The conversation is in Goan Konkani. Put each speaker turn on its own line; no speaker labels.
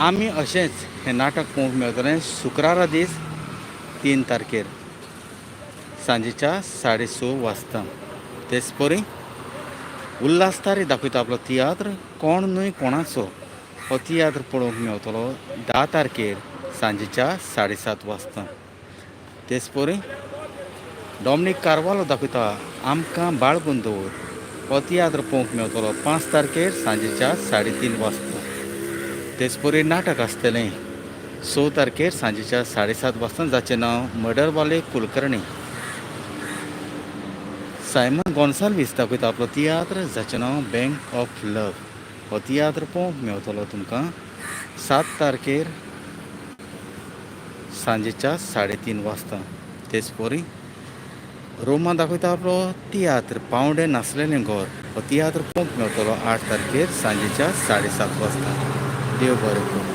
आमी अशेंच हें नाटक पळोवंक मेळटलें शुक्रारा दीस 3 तारखेर सांजेच्या 6:30 वाजता. तेच परी उल्हास तारी दाखयता आपलो तियात्र कोण न्हय कोणाचो हो तियात्र पळोवंक मेळटलो 10 तारखेर सांजेच्या 7:30 वाजता. तेच परी डॉमनीक कार्वालो दाखयता आमकां बाळगून दवर हो तियात्र पळोवंक मेळटलो 5 तारखेर सांजेच्या 3:30 वाजता. तेच परी नाटक आसतलें 6 तारखेर सांजेच्या 7:30 वाजता, जाचें नांव मर्डरवाले कुलकर्णी. सायमन गोन्साल्वीस दाखयता आपलो तियात्र जाचें नांव बँक ऑफ लव. हो तियात्र पळोवंक मेळटलो तुमकां 7 तारखेर सांजेच्या 3:30 वाजता. तेच परी रोमा दाखयता आपलो तियात्र पावंडे नासलेलें घर. हो तियात्र पळोवंक मेळटलो 8 तारखेर सांजेच्या 7:30 वाजता. देव बरें करूं.